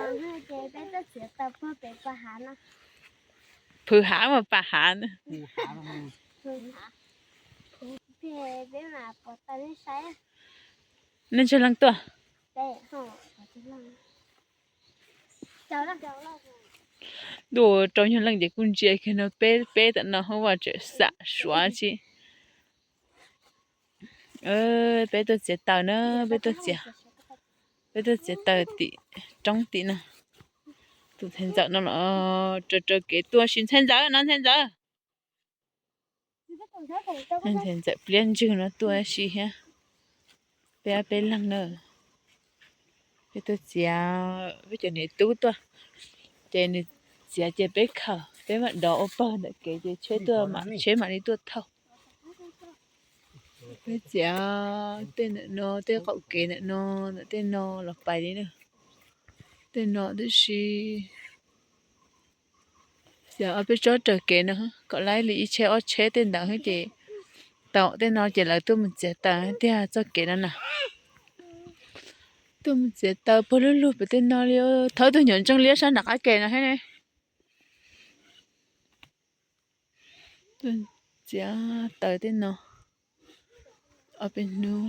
Ces peb tuaj txiav taws puag pem pas hav no. Phwv hav mas pas hav na. Peb mam pov taws nej saib. Nej tsawg leej tuaj? Ntuj, rau nyuag leej ces kuj ntsia kiag no, peb peb tam no hov vaj tseem xam suav tsi. Peb tuaj txiav taws na, peb tuaj txiav, peb tuaj txiav taws tim roob tim no. Tus ntxhais ntxawm no los raws raws kev tuaj si, ntxhais ntxawm no, ntxhais ntxawm. Ntxhais ntxawm pliab ntswg no tuaj si thiab. Peb ob peb leeg na. Peb tuaj txiav, peb cov niam tub tuaj, ces nws txiav ces peb khaws, peb mam dov ua pawg ntawm kev ces tsheb tuaj, tsheb mam li tuaj thauj. Peb txiav tej ntawm no, tej qaum kev ntawm no, ntawm tej no los pais li na. Tej no tib si. Txiav ob peb tsob raws kev no kom laib li ib tsheb ob tsheb tej ntawd ces tau tej no ces lawv tuaj mus txiav taws tiag txoj kev no na. Tuaj mus txiav taws puag lug lug pem tej no li, thawb tus nyuam ntseej liab sab nram qab ke no thiab ne. Tuaj txiav taws tej no ob peb hnub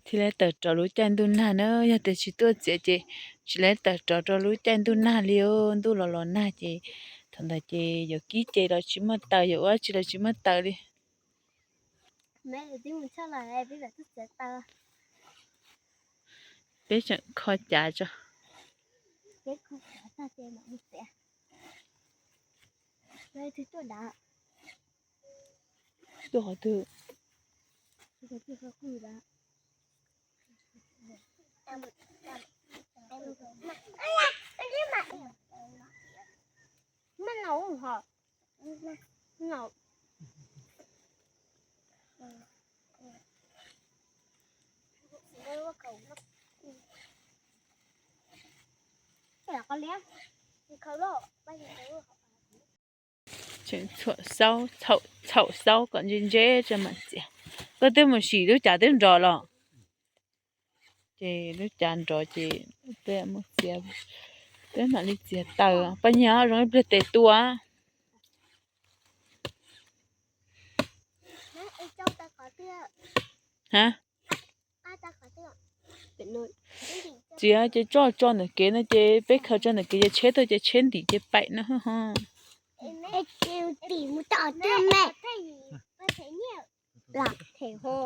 thiaj li tawm rau lub caij ntuj nag na. Yog tias tsis tuaj txiav ces tsis li tawm rau rau lub caij ntuj nag li. Ntuj los los nag ces thaum ntawd ces yuav kib ce los tsis muaj taws, yuav ua tsi los tsis muaj taws li. Peb tseem kho cav tso. Tuaj qhov twg? Tseem txhaum xaub kom ntse ntse tso mam txiav. Koj twb mus sim lub cav twb nrov los? Ces lub cav nrov ces peb mus txiav, peb mam li txiav taws. Paj Nyiag zoo ib pliag tes tua. Txiav ces tso tso ntawm kev no ces peb khaws tso ntawm kev ces tsheb tuaj ces tsheb ntim ces paim no ho. Them ho.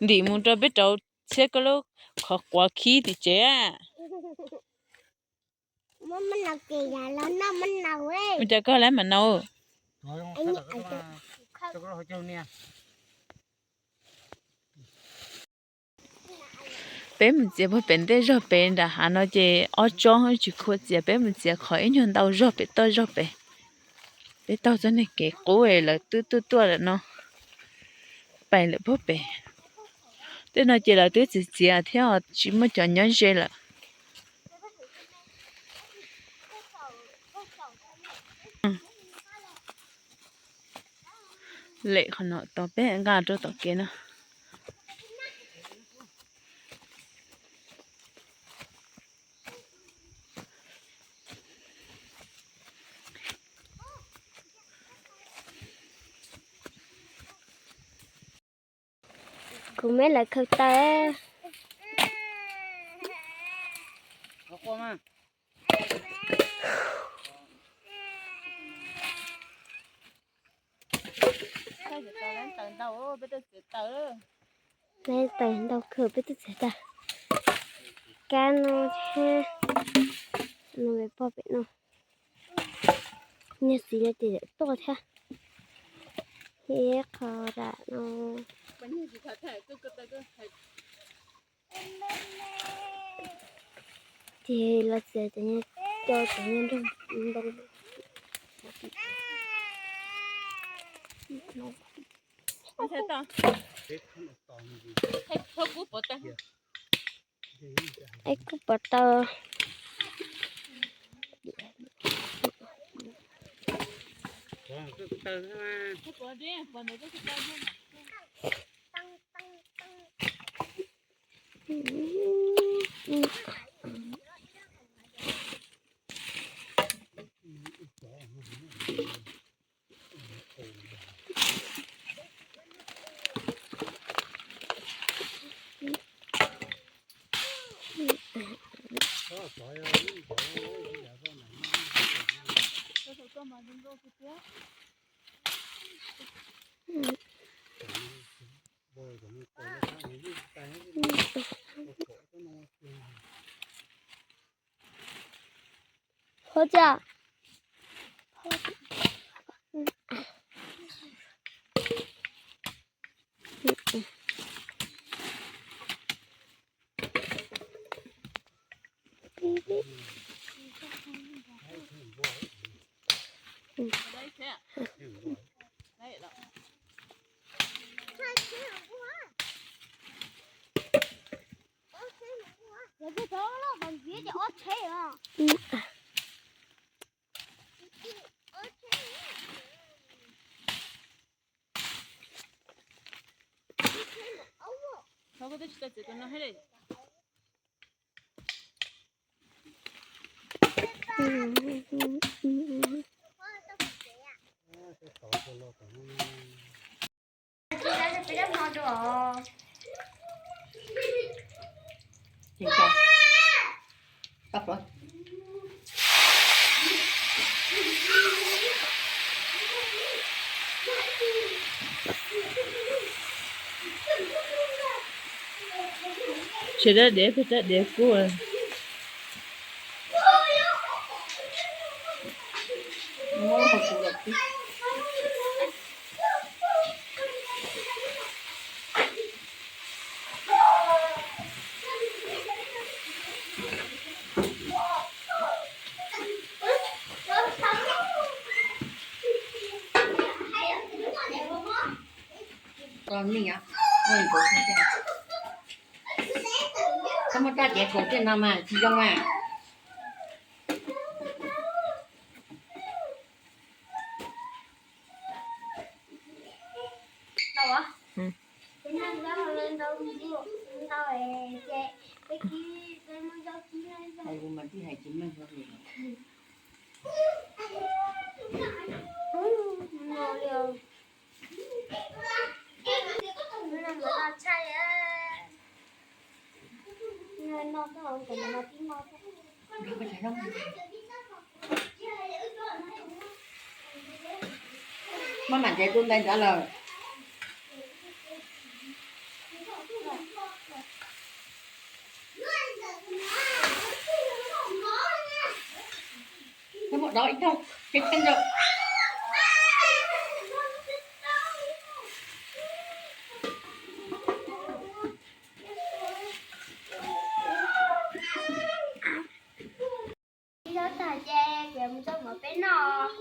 Ntim mus rau peb rau txhiab koj lub qhov quav khib tim tsev. Ua cas koj lab mam nau? Peb mus txiav puag pem ntej zog pem nram hav no ces ob tsob tsis khuam txiav, peb mus txiav qhov ib nyuag ntau zog pem toj zog pem. Peb taug txoj niag kev qub lawv twb tuaj tuaj lawm no, pais lawm puag pem. Tej no ces lawv twb txiav txiav thiab tsis muaj cov nyob ze lawm. Lem qhov no tau peb nqa rau tom kev no. Kuv me lawv khaws taws. Taws ntau kawg peb twb txiav tag. Kab no thiab, no peb pog pem no. Niag txiv no ces tuaj thiab. Thiab qhov ram no. Ces los txiav cov, cov nyob nroog ntoo. Es kuj pom tau. Hov tsa. Tsis dab diav, peb dab diav kub. Koj muab rab diav kaus tej no mas tsis zoo mas. Maj mam ntev tus ntais ntawd lawm. Koj muab dov ib thooj, keb keb nrau. Ib zaug tag ces kuv yuav mus coj mov peb noj.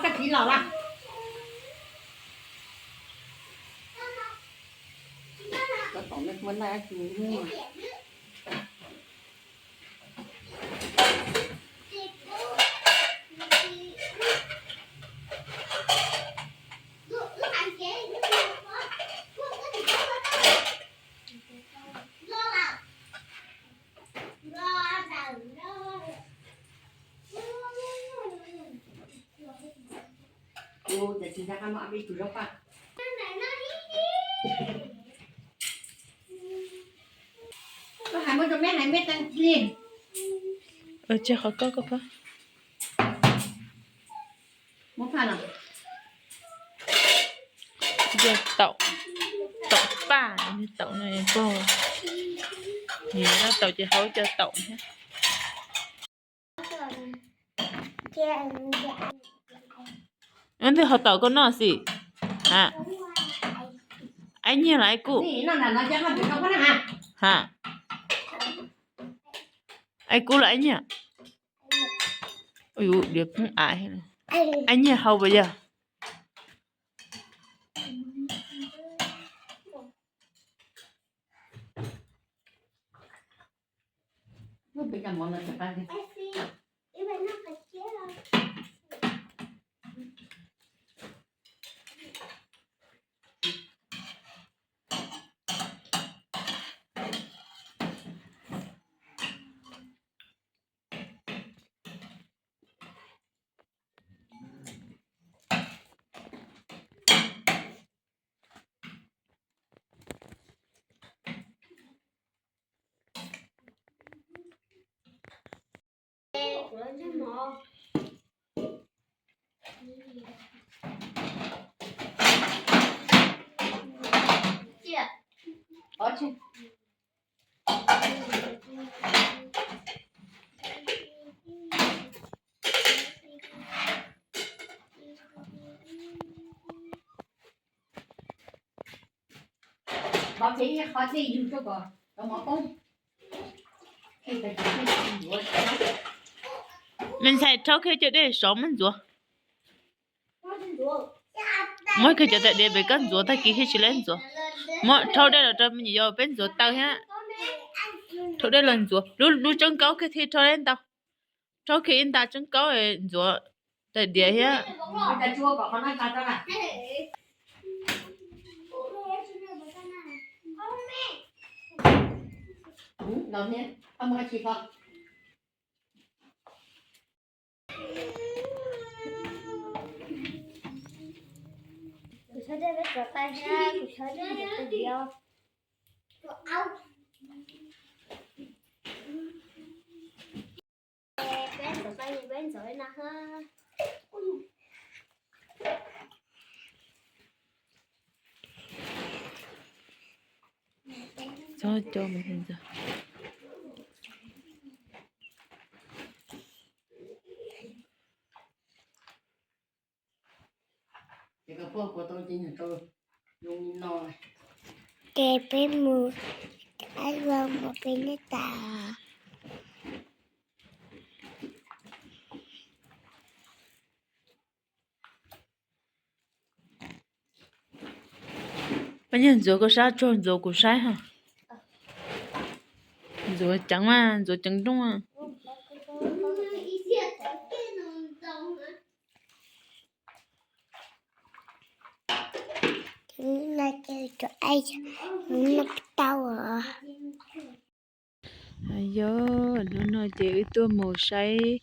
Koj txiv los lawm. Koj tom nej muaj naj tus hnub. Kuv ces tsis nco qab muab ob peb tug zaub paj. Koj hais muab rau meb hais meb tag li. Tseg qhov koj koj pab. Muab phaj no. Yog taum, taum paj, taum no pog. Nws no taum ces hauv cov taum thiab. Ntwg ho taum koj noj xim. Ha, aib nyiag los aib kub? Ha, aib kub los aib nyiag? Diav poob av. Aib nyiag hau puas yog? Me ntxhais, rhaub kiag cov dej sov muab ntxuav. Muab kiag cov tais diav pem koj ntxuav, tag kis thiaj tsis laib ntxuav. Muab rhaub dej los rau me nyuam yaus peb ntxuav taw thiab. Rhaub dej los ntxuav, lub, lub tsoob kaub kiag thiaj rhaub dej ntau. Rhaub kiag ib nta tsoob kaub ntxuav tais diav thiab. Txhob coj mus ntag. Ces peb mus, peb mus peb neb tas. Pab nyuag ntxuav koj sab tsuag ntxuav kuv saib ha. Ntxuav ceev mas ntxuav ceev nrooj. Yog hnub no ces wb tuaj mus saib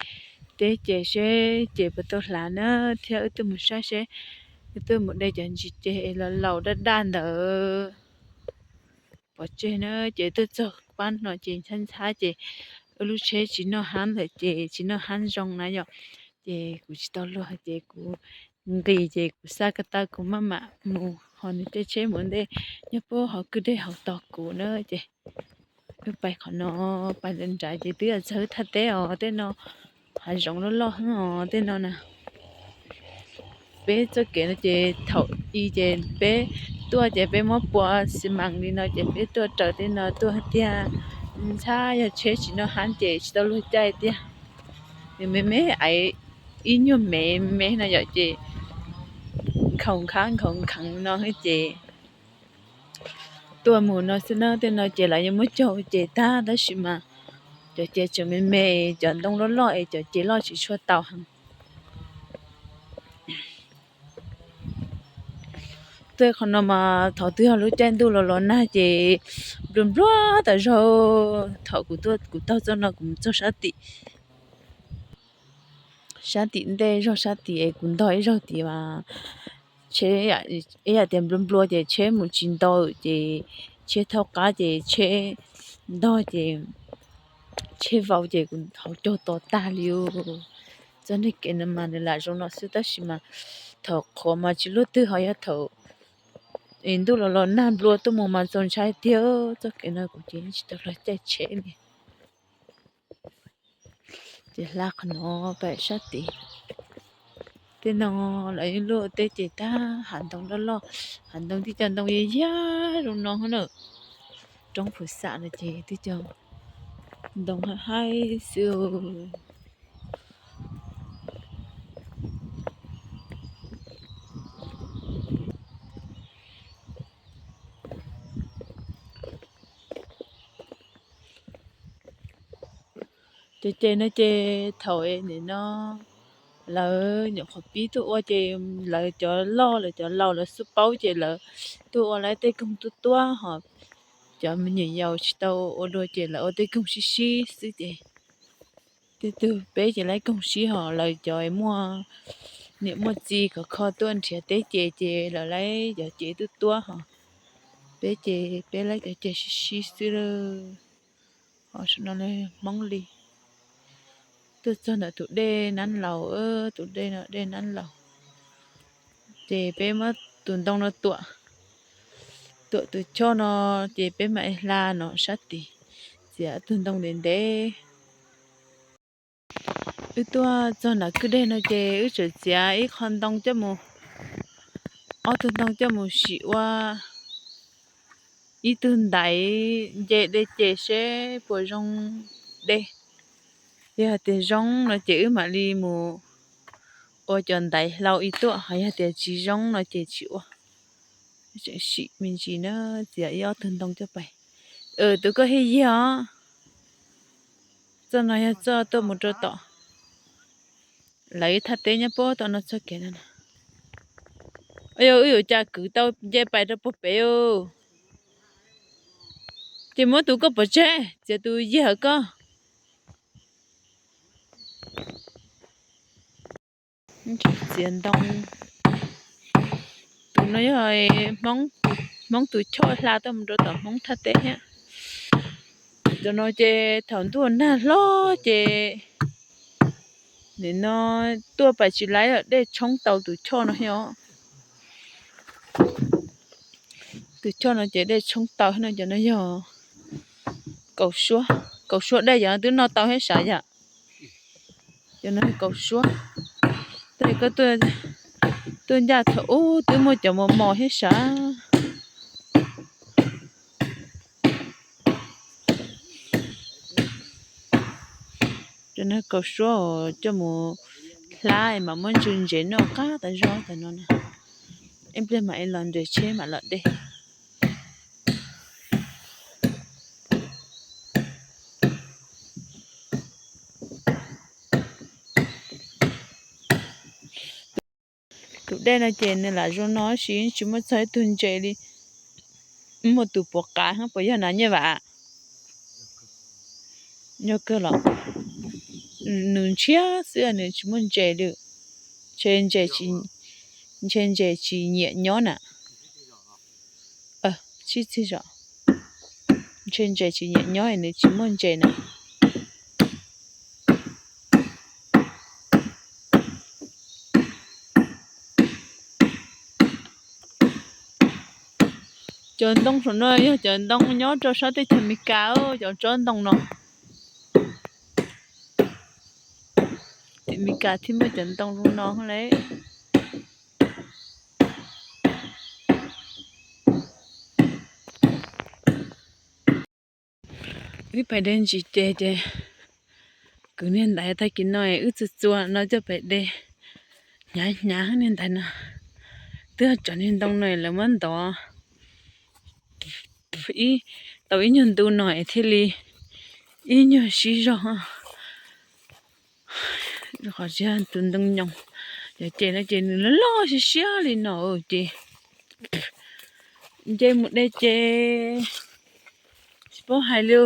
teb ces seb ces puas tau hlav na, thiab wb tuaj mus saib seb, wb tuaj mus de cov ntsis ceg es los laus daj daj ntawd pov tseg na. Ces tuaj txog pab no ces ntxhab ntxhab ces wb lub tsheb tsis noj hab ntawd ces tsis noj hab zoo na yom. Ces kuv tsis tau luag ces kuv nqis ces kuv xa ko taw kuv maj mam mus, ho nws caij tsheb mus ntej nyob puag hauv kwj deg hauv tos kuv na. Ces wb pais qhov no, pais nrad ces twb yog txog wb thaj teb os, tej no hav zoov loj loj heev os tej no na. Peb txoj kev no ces thaum i ces peb tuaj ces peb muab pua xi mas li no ces peb tuaj raws tej no tuaj tiag. Ntxhab yog tsheb tsis noj hab ces tsis tau luag caij tiag. Nws me me aiv ib nyuag me me no yom ces nkhaus nkhav nkhaus nkheev no ces tuaj mus no xwb na. Tej no ces lawv yeej muab caug ces tag tab sis mas cov ces tseem me me, cov ntoo loj loj es cov ces loj tsis tshua tau heev. Tej qhov no mas thaum twg yog lub caij ntuj los los nag ces nplua nplua tas zog. Thaum kuv tuaj kuv taug txoj no kuv mus txog sab tim, sab tim ntej zog sab tim es kuv ntog ib zaug tim mas tsheb, ib yam tias nplua nplua ces tsheb mus tsis ntau ces tsheb thaub qab ces tsheb ntog ces tsheb vau ces kuv hauv caug to tag li. Txoj niag kev no mas nws lam zoo no xwb tab sis mas thaum qhuav mas tsis luaj twg ho yog thaum ntuj los los nag nplua tuaj mus mas txaus ntshai tiag. Txoj kev no kuv ces tsis tau los caij tsheb li. Ces hla qhov no pem sab tid. Tej no lawv luaj teb ces tag hav ntoo loj loj, hav ntoo tib co ntoo yaj yaj zoo no na. Roob Phuv Xam no ces tib co ntoo haib haib xwb. Ces ces no ces thaum nim no lawv nyuam qhuav pib tuaj ua ces lawv cov loj lawv cov laus lawv xub paub ces lawv tuaj ua lawv tej koog tuab tuab ho cov me nyuam yaus tsis tau ua dua ces lawv ua tej koog sib sib xwb ces tej tug peb ces lawv koog sib ho lawv cov muaj niam muaj txiv khov kho tuaj nrhiav teb ces ces lawv lawv cov cev tuab tuab ho peb ces peb lawv cov cev sib sib xwb lawm. Ho saum no Hmoob li. Tuaj txog ntawm tus dej Nab Laus, tus dej no dej Nab Laus. Ces peb muab tus ntoo no tuam, tuam tus choj no, ces peb mam hla no sab tid, txiav tus ntoo ntev ntev. Wb tuaj txog nram kwj deg no ces wb tseem txiav ib qho ntoo coj mus, ob tug ntoo coj mus sim ua ib tug ntaiv nce dej ces seb puas zoo dej. Yog hais tias zoo no ces wb mam li mus ua cov ntaiv hlau ib tuam, ho yog tias tsis zoo no ces tsis ua. Tseem sim me ntsis na, txiav ib ob tug ntoo coj pais. Tus koj hij yig os. Txoj no yog txoj tuaj mus rau tom lawv ib thaj teb nyob puag tom no txoj kev no. Yog wb yuav cas kwv tau nce pais rau puag pem. Ces muab tus koj pov tseg, txiav tus yig hawm koj. Txiav ntoo. Tus no yog Hmoob tus choj hla tuaj mus rau tom Hmoob thaj teb thiab. Tus no ces thaum ntuj nag hlob ces nim no tuaj pais tsis laib lawm, dej tshoob tau tus choj no thiab os. Tus choj no ces dej tshoob tau no, cov no yog kaus suab, kaus suab dej cov no twb noj tau thiab sav yam. Cov no kaus suab. Tej koj tuaj ncaj thaum ub twb muaj cov mos mos thiab sav. Cov no kaus suab coj mus hlab es mam muab ntsw ntsev noj qab tas zog tas no na. Ib pliag mam li los nres tsheb mam los de. Tus dej no ces nws lam zoo no sis tsis muaj txog ib tug ntses li. Muaj tus puav qav puas yog na Nyiaj Vam? Yog kawg los? Nws ntshiab xwb nws tsis muaj ntses li. Ntshe ntses tsis nyiam nyob na. Sib txig zos. Ntshe ntses tsis nyiam nyob nws tsis muaj ntses na. Cov ntoo saum no yog cov ntoo nyob rau sab teb chaws Amelikas, cov tsob ntoo no. Tim Amelikas thiaj muaj cov ntoo zoo no le. Wb pais de ntsis ces ces kwv niag ntaiv tag kis no wb txua txua no coj pais de. Hnyav hnyav niag ntaiv no. Twb tso niag ntoo no lawv muab ntov ib, tau ib nyuag ntu no es thiaj li ib nyuag sib zog. Qhov tsis tus ntoo nyoos, cov ces no ces nws loj loj siab siab li no ces nce mus de ces tsis paub hais li.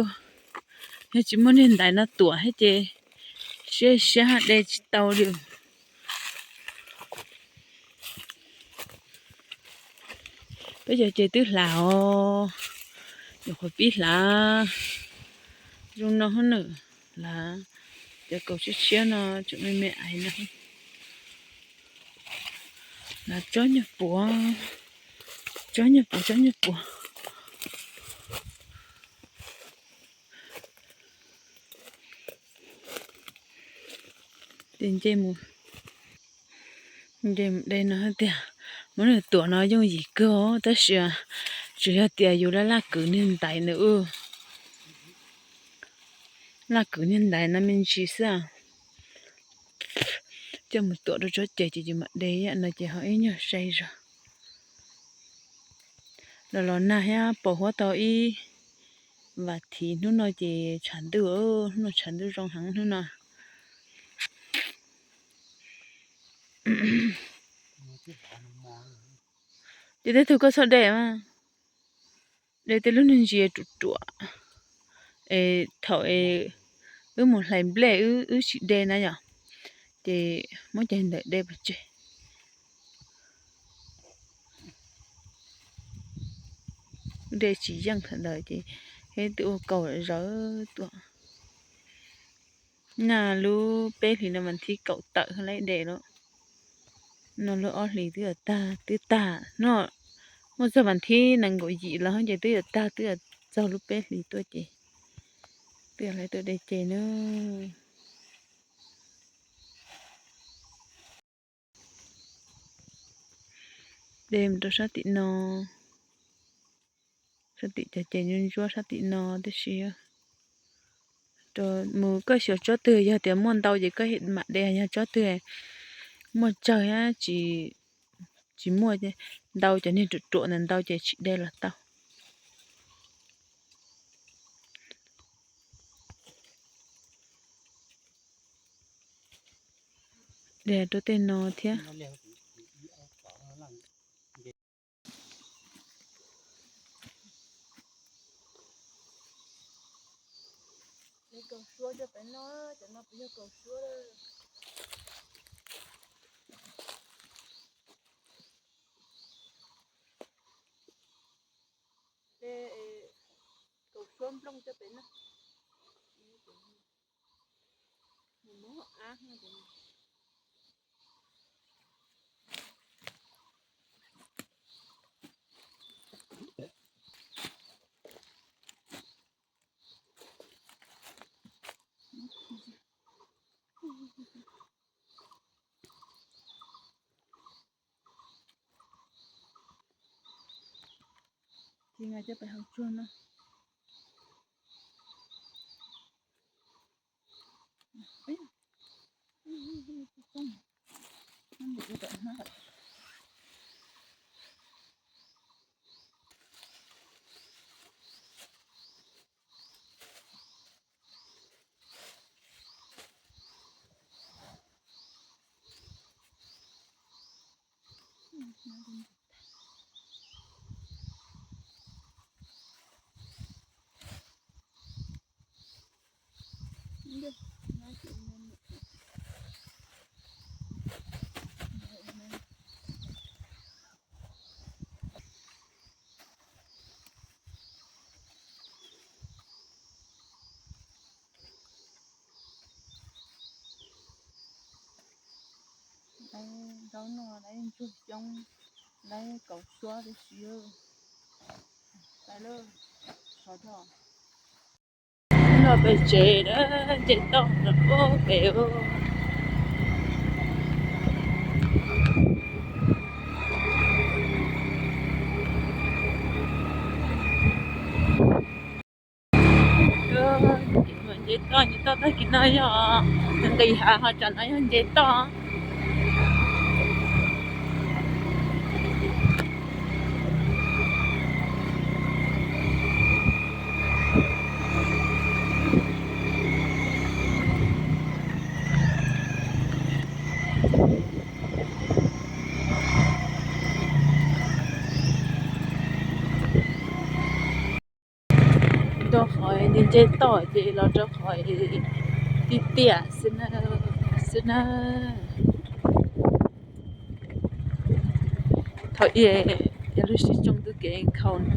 Yog tsis muaj niag ntaiv no tuam thiab ces siab siab de tsis tau li. Peb cov ces twb hlav os, nyuam qhuav pib hlav zoo no hab nws, hlav cov kaus tshiab tshiab no tseem me me ais no. Hlav tsob nyuag puav, tsob nyuag puav, tsob nyuag puav. Ces nce mus, nce mus de no hab tiag. Muab nws tuam no yooj yim kawg tab sis tsuas yog tias yus laj laj kwv niag ntaiv nws, laj kwv niag ntaiv no me ntsis xwb. Coj mus tuam rau tsob ces ces yus mam de ib yam no ces ho ib nyuag sai zog. Los los nag thiab, pos huab tau ib vas thiv, hnub no ces tshav ntuj, hnub no tshav ntuj zoo heev hnub no. Ces tej tug koj txhob de mas, de tej lub niag ntsis ruam ruam, es thaum wb mus hlais nplej wb tsis de na yom, ces muab cov ntawm de pov tseg. De tsis yeej thaum ntawd ces twb ua kaus zawv tuaj. Nag lub peb hlis no mas thib kaum tawm hab lawm de lawm. No lub ob hlis twb yuav tag, twb tag no, muaj txog vas thib nees nkaum yim los ces twb yuav tag, twb yuav txog lub peb hlis tuaj ces twb yuav hlais tuaj de ces na. De mus rau sab tim no, sab tim cov ces ntsuab ntsuab sab tim no tib si. Rau mus koj xyuas tsob twg, yog tias muaj ntau ces koj mam de, yog tsob twg muaj tsawg thiab tsis muaj, ntau cov niag ruam ruam ntawd ntau ces tsis de los tau. De rau tej no thiab. Kaus suab coj pem no, cov no puas yog kaus suab? Kaus suab nplooj coj pem no. Ces nqa coj pem hauv tsuag no. Laib zaub no, laib ntsuag coob, laib kaus suab tib si. Los pem tsev na, nce toj no pem. Nce toj, nce toj tag kis no yog nqis hav, ho tsam no yog nce toj. Rau qhov nce nce toj ces los rau qhov tiaj tiaj xwb na. Thaum ub yog lub sib tsoo twb kev nkhaus.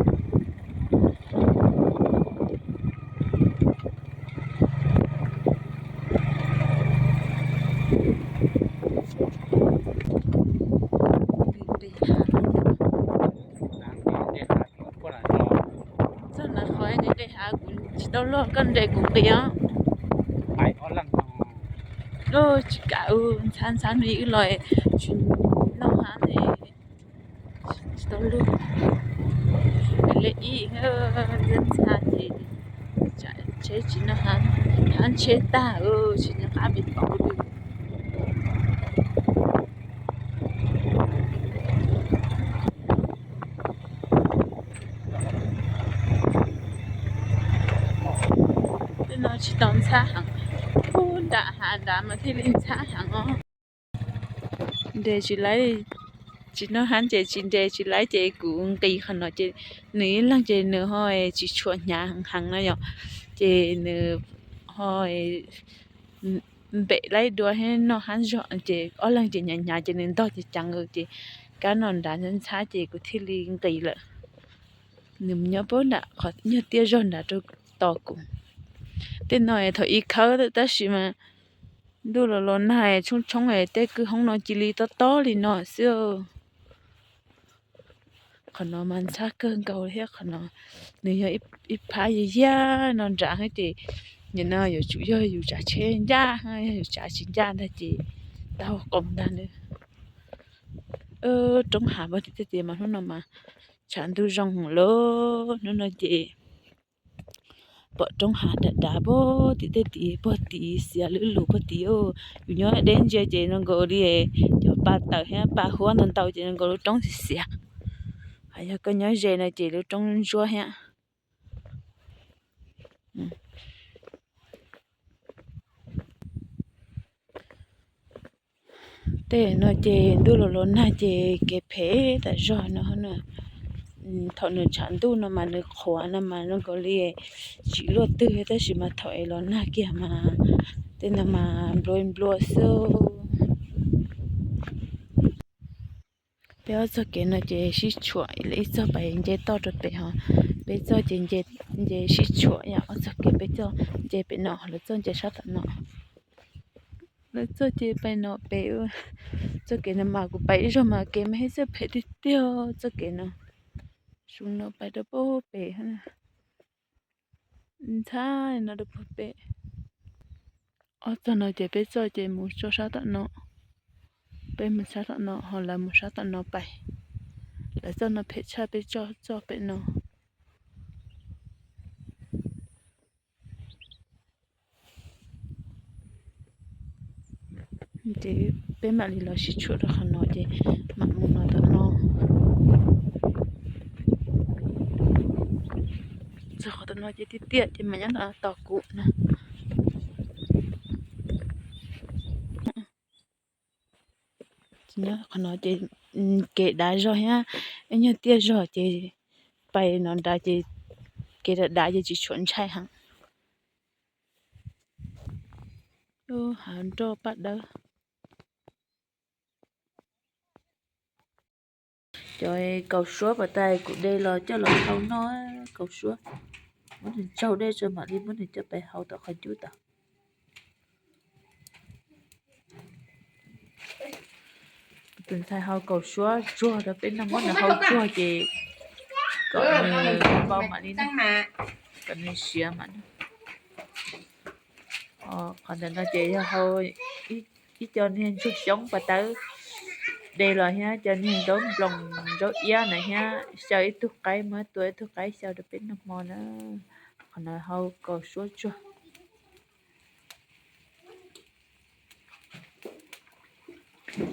Txog na qhov nqis hav kuv tsis tau luag, koj nres kuv nqis os. Tsis kam, ntxhab ntxhab no wb los tsis noj hab ne, tsis tau luag. Li ib ntxhab ces tsam tsheb tsis noj hab, hab tsheb tag tsis nco qab pes pauv li. Tej no tsis tau ntxhab heev, ub nram hav nrad mas thiaj li ntxhab heev os. Nres tsis laib, tsis noj hab ces tsis nres tsis laib ces kuv nqis qhov no ces nws ib leeg ces nws ho tsis tshua hnyav heev heev no yom, ces nws ho npem laib dua thiab noj hab zog ces ob leeg ces hnyav hnyav ces nws ntog ces ceev ces kab no nrad ntxhab ces kuv thiaj li nqis lawm. Nws nyob puag nram qhov nyuag tiaj zog nrad rau tos kuv. Tej no thaum ub khawb tab sis mas ntuj los los nag tshoob tshoob tej kwj hoob no cia li tob tob li no xwb. Qhov no mas ntxhab kawg nkaus thiab qhov no nws yog ib phab yag yag no nrad ces nim no yuav tsum yog yus tsav tsheb ncaj, yog yus tsav tsis ncaj ntag ces tau qoos ntag na. Roob hav puag tim tej tid mas hnub no mas tshav ntuj zoo lawm, hnub no ces pom roob hav dav dav puag tim tej tid, puag tim xiav lwb lug puag tid. Yus nyob deb ntsia ces zoo nkaus li cov pa tawm thiab pa huab ntau ntau ces zoo nkaus lub roob xiav xiav. Hos yog koj nyob ze no ces lub roob ntsuab thiab. Tej no ces ntuj los los nag ces kev phem tas zog no. Thaum nws tshav ntuj no mas nws qhuav no mas zoo nkaus li tsis luaj twg tab sis mas thaum es los nag kiag mas tej no mas nplua nplua xwb. Peb ob txoj kev no ces sib tshuam, ib txoj pais nce toj rau pem hos peb txoj ces nce sib tshuam yom. Ob txoj kev peb txoj nce pem no, lawv txoj nce sab tom no, lawv txoj ces pais no pem. Txoj kev no mas kuv pais ib zaug mas kev mas heev txawj phem tiag tiag txoj kev no. Su no pais rau puag pem, ntxhab no rau puag pem. Ob txoj no ces peb txoj ces mus txoj sab tom no, peb mus sab tom no hos lawv mus sab tom no pais. Lawv txoj no phem tshaj peb txoj pem no. Ces peb mam li los sib tshuam rau qhov no ces mam mus no tom no. Txog qhov tom no ces tiaj tiaj ces mam nyob tom no tos kuv na. Qhov no ces kev dav zog thiab, ib nyuag tiaj zog ces pais no nrad ces kev dav dav ces tsis tshua ntshai heev. Lub hav nroj paj dawb. Cov kaus suab pas tas kuv de los coj los hau noj, kaus suab. Muab nws tsaug dej tso mam li muab nws coj pais hau tom qhov cub tod. Kuv tus ntxhais hau kaus suab tsuag rau peb noj, muab nws hau tsuag ces kom nws npau mam li noj, kom nws siav mam noj. Qhov ntawm no ces yog hau ib co niag ntsuag xyoob pas tawb de los thiab cov niag nraub nploos nraub iab na thiab xyaw ib tug qaib, muab tua ib tug qaib xyaw rau peb noj hmo na. Qhov no hau kaus suab tsuag.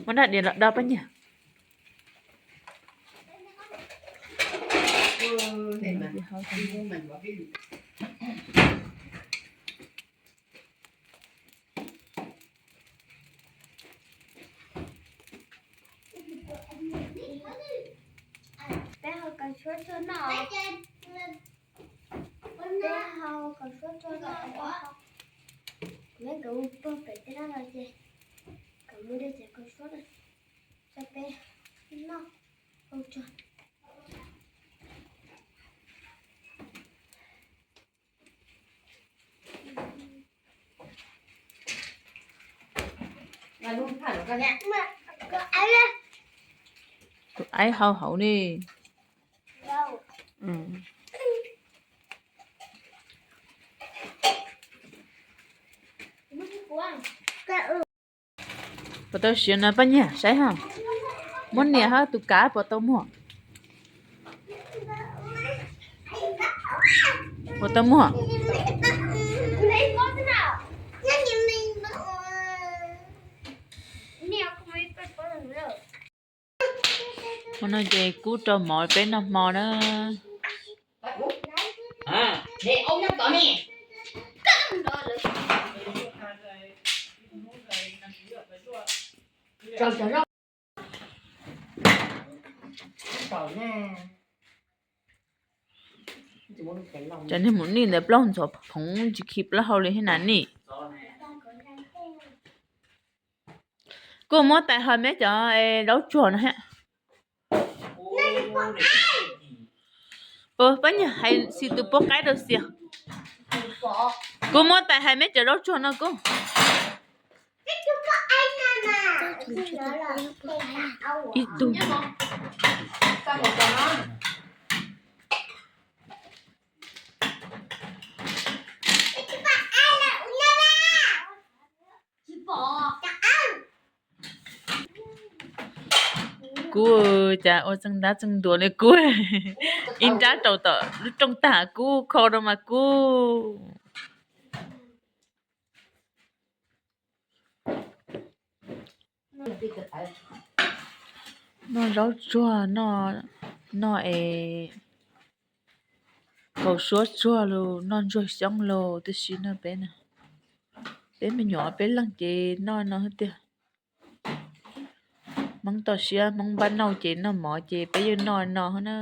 Muab dab diav los do pab nyiag. Peb hau kaus suab tsuag noj. Peb hau kaus suab tsuag noj. Kuv yeej kawm mus puag pem tej no los ces kawm mus de cov kaus suab tso peb noj hau tsuag. Tus aib hau hauv ne. Puas tau siav no Paj Nyiag saib hab. Muab nias hab tus kav puas tau muag. Puas tau muag. Hmo no ces kuv rau mov peb noj hmo na. Cov niag mus nij ntawd plaub ntxhov phoov tsis khi plaub hau li thiab na nij. Kuj muab tais hais meb cov zaub tsuag no thiab. Pab Nyiag hais xis tus pub qaib rau xis. Kuv muab tais hais meb cov zaub tsuag no kuj. Ib tug. Kuv cas ua txeeg ntab txeeg ntuas li kuv. Ib nrab rau tom lub rooj tag kuv kho rau mas kuv. Noj zaub tsuag, noj es kaus suab tsuag los noj ntsuag xyoob los tib si no peb na. Peb me nyuam peb leeg ces noj no tiag. Hmoob toj siab Hmoob npab nauj ces noj mov ces peb yeej noj no na.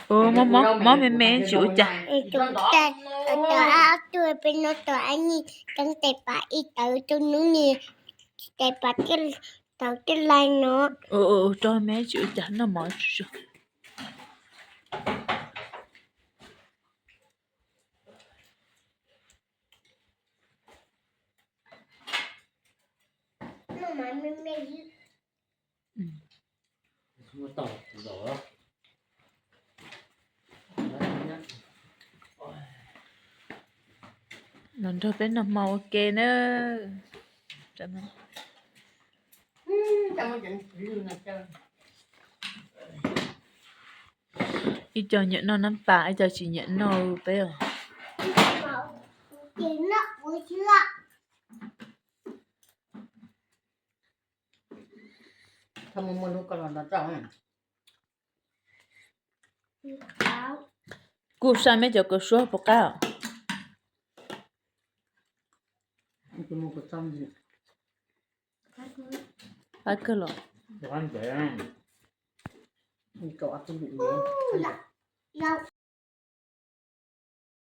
Ua mob me me tsis ua cas. Tau ab tug peb noj tau ab nij, keeb tes pas ib tawv tug nub ni, tes pas tawv tij lais no. Rau me tsis ua cas noj mov tsis tsuag. Los nrog peb noj hmo ua ke na. Ib co nyiam noj nab pas, ib co tsis nyiam noj peb os. Kuj saj meb cov kaus suab puas qab. Qab kawg los.